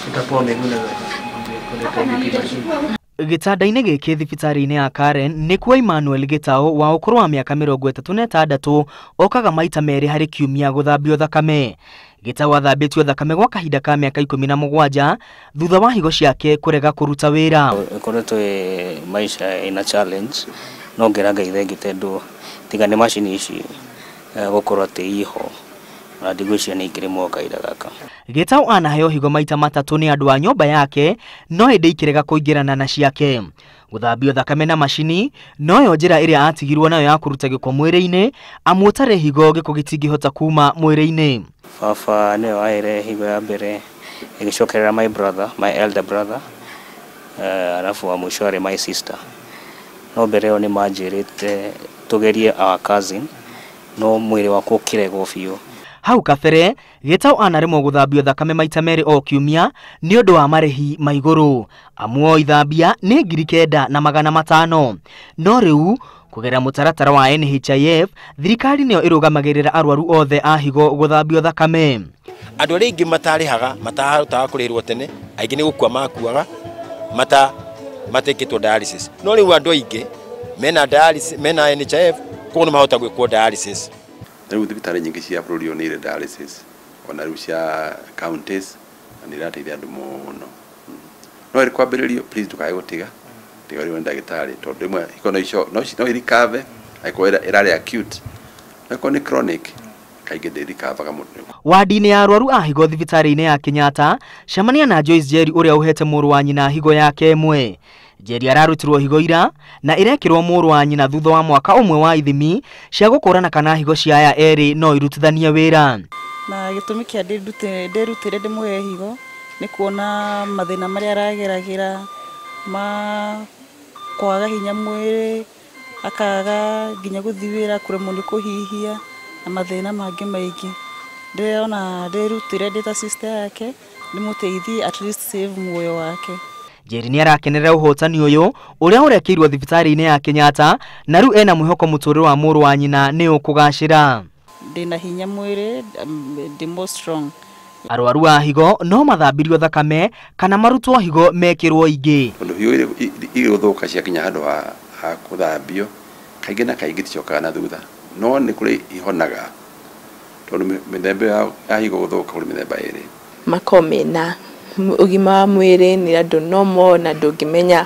Itapoa miguu na kuleta BP machine. Gĩtanda-inĩ gĩkĩ thibitarĩ-inĩ ya Karen nĩkuo Emmanuel Gĩtaũ wa ũkũrũ wa mĩaka 36 okaga maita merĩ harĩ kiumia gũthambio thakame. Gĩtaũ athambĩtio thakame gwa kahinda ka mĩaka 17 thutha wa higo ciake kũrega kũruta wĩra. Ĩkoretwo ĩ maisha ina challenge no ngera Ngai thengi tondũ tiga nĩ macini ici gũkorwo atĩ iho na ndigwĩciria nĩ ingĩrĩmwo kahinda gaka. Gĩtaũ anaheo higo maita matatũ nĩ andũ a nyũmba yake no ĩndĩ ikĩrega kũingĩrana na ciake. Gũthambio thakame na macini noyo njĩra ĩrĩa atigirwo nayo ya kũruta gĩko mwĩrĩ-inĩ amu ũtarĩ higo gĩko gĩtingĩhota kuma mwĩrĩ-inĩ. Baba nĩwe waheire higo ya mbere ĩgĩcokerera my brother, my elder brother, alafu wa mũico arĩ my sister. No mbere ĩyo nĩ manjĩrĩte tũgerie our cousin no mwĩrĩ wakwa ũkĩregwo biũ. Hau kabere Gĩtaũ anaremwo gũthambio thakame maita merĩ o kiumia nĩ ũndũ wa marĩhi ma igũrũ amu o ithambia nĩ 9,500. No rĩu kũgerera mũtaratara wa NHIF thirikari nĩyo ĩrũgamagĩrĩra arwaru othe a higo gũthambio thakame. Andũ arĩa aingĩ matarĩhaga matahotaga kũrĩhĩrwo tene aingĩ nĩ gũkua makuaga matekĩtwo dialysis. No rĩu andũ aingĩ mena dialysis, mena NHIF koguo nĩ mahota gwĩkwo dialysis. Rĩu thibitarĩ nyingĩ cia bũrũri ũyũ nĩ irĩ dialysis ona rĩu cia counties na nĩ irateithia andũ mũno. No ĩrĩ kwambĩrĩrio please ndũkae gũtiga tiga rĩu nĩ ndagĩtarĩ tondũ rĩmwe higo no ico no irikave angĩkorwo ĩrarĩ acute, no ĩkorwo nĩ chronic kaingĩ ndĩrikavaga mũno. Wadi-inĩ ya arwaru a higo thibitarĩ-inĩ ya Kenyatta cemania na Joyce Njeri ũrĩa ũhete mũrũ wa nyina higo yake ĩmwe. Njeri ararutirwo higo ira na ĩrekĩrwo mũrũ wa nyina thutha wa mwaka ũmwe wa ithimi cia gũkũrana kana higo cia aya erĩ no irutithanie wĩra. Na gĩtũmi kĩa ndĩrutĩre ndĩmũhe higo nĩ kuona mathĩna marĩa arageragĩra ma kwaga hinya mwĩrĩ, akaga nginya gũthiĩ wĩra, kũremwo nĩ kũhihia na mathĩna mangĩ maingĩ. Ndĩrona ndĩrutĩre ndĩ ta sister yake ndĩmũteithie at least save muoyo wake. Njeri nĩ arakenerera ũhotani ũyũ ũrĩa ũrekĩirwo thibitarĩ-inĩ ya Kenyatta na rĩu ena mwĩhoko mũtũrĩre wa mũrũ wa nyina nĩ ũkũgacĩra. Ndĩna hinya mwĩrĩ, ndĩ more strong. Arwaru a higo no mathambirio thakame kana marutwo higo mekĩrwo ingĩ. Tondũ higo igũthũka ciakinya handũ ha kũthambio kaingĩ na kaingĩ ticokaga na thutha, no nĩ kũrĩ ihonaga tondũ mĩthemba ya higo gũthũka kũrĩ mĩthemba ĩrĩ. Makorwo mena ũgima wa mwĩrĩ nĩ andũ normal na ndũngĩmenya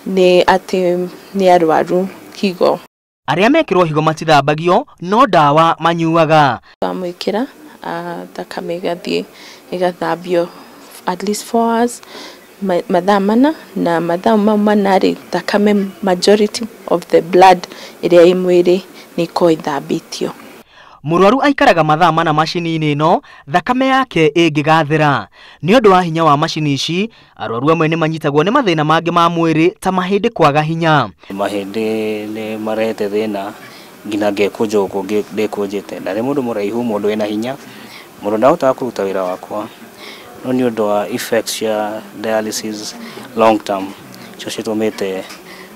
nĩ atĩ nĩ arwaru higo. Arĩa mekĩrwo higo matithambagio no ndawa manyuaga. Twamwĩkĩra thakame ĩgathiĩ ĩgathambio at least 4 hours mathaa mana na mathaa mau mana rĩ thakame majority of the blood ĩrĩa ĩ mwĩrĩ nĩ ĩkoragwo ĩthambĩtio. Mũrwaru aikaraga mathaa mana macini-inĩ ĩno thakame yake ĩngĩgathera. Nĩ ũndũ wa hinya wa macini ici arwaru amwe nĩ manyitagwo nĩ mathĩna mangĩ ma mwĩrĩ ta mahĩndĩ kwaga hinya. Mahĩndĩ nĩ marehete thĩna nginya ngekũnja gũkũ ndĩkũnjĩte. Ndarĩ mũndũ mũraihu, mũndũ wĩna hinya, mũndũ ndahotaga kũruta wĩra wakwa, no nĩ ũndũ wa effects cia dialysis long term icio citũmĩte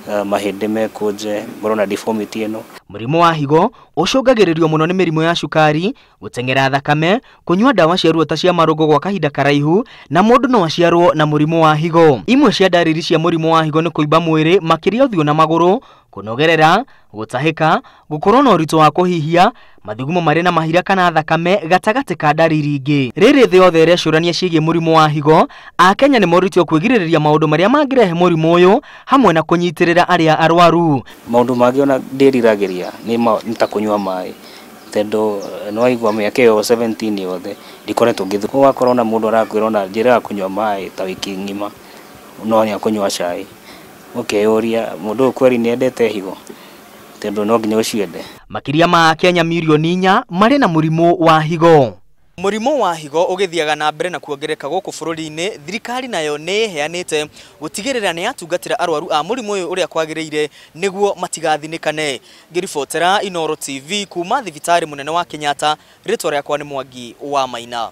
mahĩndĩ mekũnje, ngorwo na deformity ĩno. Mũrimũ wa higo ũcũngagĩrĩrio mũno nĩ mĩrimũ ya cukari, gũteng'era thakame, kũnyua ndawa cia ruo ta cia marũngo gwa kahinda karaihu na mũndũ no aciarwo na mũrimũ wa higo. Imwe cia ndariri cia mũrimũ wa higo nĩ kũimba mwĩrĩ makĩria ũthiũ na magũrũ, kũnogerera, gũtahĩka, gũkorwo na ũritũ wa kũhihia, mathugumo marĩ na mahira kana thakame gatagatĩ ka ndariri ingĩ. Rĩrĩ thĩ yothe ĩrecũrania ciĩgiĩ mũrimũ wa higo, Akenya nĩ morĩtio kwĩgirĩrĩria maũndũ marĩa mangĩrehe mũrimũ ũyũ hamwe na kũnyitĩrĩra arĩa arwaru. Maũndũ mangĩ ona ndĩriragĩria nĩ ta kũnyua maĩ tondũ nĩwaigua mĩaka ĩyo 17 yothe ndikoretwo ngĩthiĩ. Ũgakorwo na mũndũ arakwĩra ona njĩra ya kũnyua maĩ ta wiki ng'ima no nĩ akũnyua cai, ũkeyũria mũndũ ũyũ kweri nĩendete higo tondũ no nginya ũciende. Makĩria ma Akenya mirioni 4 marĩ na mũrimũ wa higo. Mũrimũ wa higo ũgĩthiaga na mbere na kuongerereka gũkũ bũrũri-inĩ, thirikari nayo nĩ ĩheanĩte gũtigĩrĩra nĩ yatungatĩra arwaru a mũrimũ ũyũ ũrĩa kwagĩrĩire nĩguo matigathinĩkane. Ngĩribotera Inooro TV kuma thibitarĩ mũnene wa Kenyatta, rĩtwa rĩakwa nĩ Mwangi wa Maina.